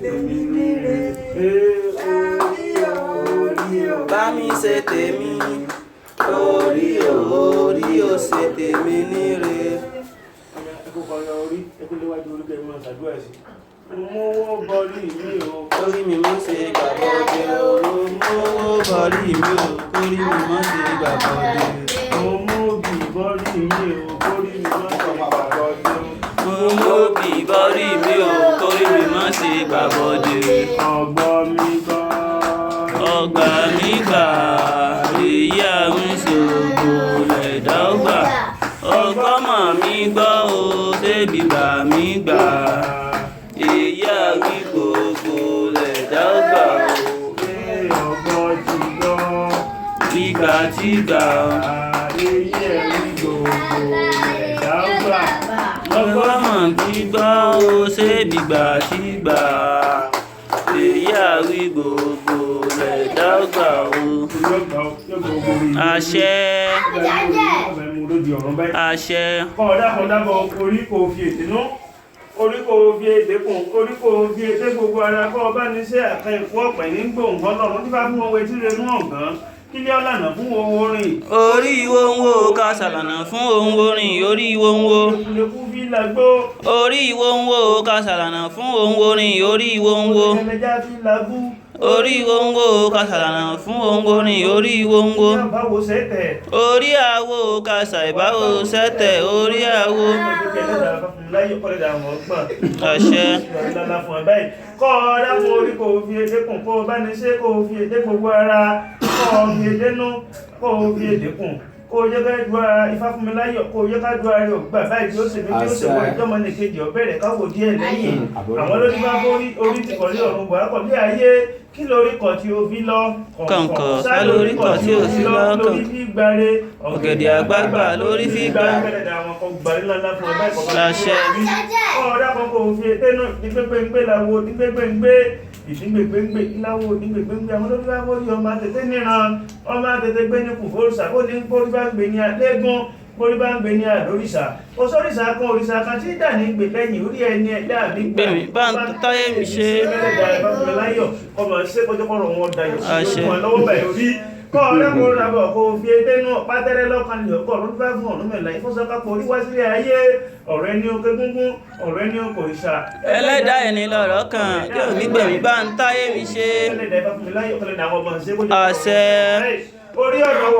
tèmi níre. Orí o, Bá mi ṣe tèmi. Orí o, orí o, ṣe tèmi níre. Ẹkú kọrin orí, ẹkú léwájú orí kẹ́ máa ṣàdúrà sí. Mówó bọ́lí mi o. Kórí mi mọ́ ṣe gbàbọ̀dé o. Mówó bọ̀rí mi o. Kórí mi mọ́ ṣe gbàbọ̀dé. Mo móbì bọ́lí mi o. Kórí mi má ṣe gbàbọ̀dé o. Mo móbì bọ́rí mi o. Kórí mi mọ́ ṣe gbàbọ̀dé. Ọgbọ́n mi gbọ́. Ọgbà mi gbà, èyí àmúṣògo lẹ̀dá ó gbà. Ọgọ́mọ̀ mi gbọ́ o, ṣébi gbà mí gbà. Èyí àwí gbogbo lẹ̀dá ó gbà o. Ọgbọ́n ti gbọ́. Gbígbà tí gbà o. Ayé ẹ̀rí gbogbo ẹ̀dá gbà. Ọgọ́mọ̀ mi gbọ́ o, ṣébi gbà tí gbà. Èyí àwí gbogbo lẹ̀dá ó gbà o. Àṣẹ, àṣẹ. Kọ̀ọ̀dákọ̀ọ́dábọ̀ orí kò fi ètè nú, orí kò fi ètè kùn, orí kò fi ètè gbogbo ara kọ́ ọba ní ṣe àkàn ìkú ọ̀pẹ̀ ní gbòǹgbọ́n lọ́run tí bá fún owó etí renú ọ̀gán kí lé ọ̀lànà fún owó rìn. Orí wo ń wo ká ṣàlànà fún ohun orin, orí wo ń wo. Lèkúlekú fi làgbó, Orí wo ń wo ká ṣàlànà fún ohun orin, orí wo ń wo. ẹlẹ́jà fi làgbú, Orí wo ń wo ká ṣàlànà fún ohun orin, orí wo ń wo. ní àbáwo sẹ́tẹ̀. Orí àwo ká ṣàìbáwo sẹ́tẹ̀, orí àwo. Àṣẹ. Kọ́ ọ dákun orí kò fi èdè kùn, kó o bá ní ṣe kó o fi èdè gbogbo ara, kó o fi èdè nú, kó o fi èdè kùn, kó o jẹ́ ká ju ara ifá fún mi láyọ̀, kó o jẹ́ ká ju ara rẹ̀ ògbà báyìí tí ó ṣe mí tí ó ṣe wọ ìjọ́mọ ní kejì ọ̀bẹ̀rẹ̀ káwò díẹ̀ lẹ́yìn. Àwọn lórí bá borí orí ti kọ̀lé ọ̀run bọ̀ akọ̀lé ayé kí lórí kọ̀ tí o fi lọ Kọ̀ǹkọ̀ sá lórí kọ̀ tí o fi lọ, lórí fi gbáre Ọ̀gẹ̀dẹ̀ àgbagbà lórí fi gbá. Àṣẹ. Ọ̀rá kan kò fi ètè náà ní gbégbéǹgbé láwo ní gbégbéǹgbé ìdígbègbéǹgbé láwo ní gbégbéǹgbé àwọn olórí bá wọ́n ọmọ àtètè níran ọmọ àtètè gbé ní kùfórìṣà ó ní bórí bá ń gbé ní alégún bórí bá ń gbé ní àlóríṣà kò sóríṣà kan òrìṣà kan tí dà ní gbè lẹ́yìn orí ẹni ẹ̀dá mi gbà. Gbèmí, bá ń táyé mi ṣe. Ẹlẹ́dàá ẹ̀ bá fún mi láyọ̀ ọmọ ṣé kọjọ́kọ̀rọ̀ wọn dayọ̀ sí Àṣẹ. wọn lọ́wọ́ báyìí orí kọ́ ọ̀rẹ́kùnrin rabọ̀ kó fi edé nú ọ̀pá tẹ́rẹ́ lọ́kàn lè ọgọ́rùn bá fún ọ̀rún mẹ́la ìfọ́sọ́kápọ̀ orí wá sílé ayé ọ̀rẹ́ ní oké gúngún ọ̀rẹ́ ní okò ìṣà. Ẹlẹ́dàá ẹni lọ̀rọ̀ kan kí òní gbèmí bá ń táyé mi ṣe. Ẹlẹ́dàá ẹ bá fún mi láyọ̀ kọ́lẹ́dàá àwọn ọmọ ṣé kó jẹ́ Àṣẹ. Orí ọ̀rọ̀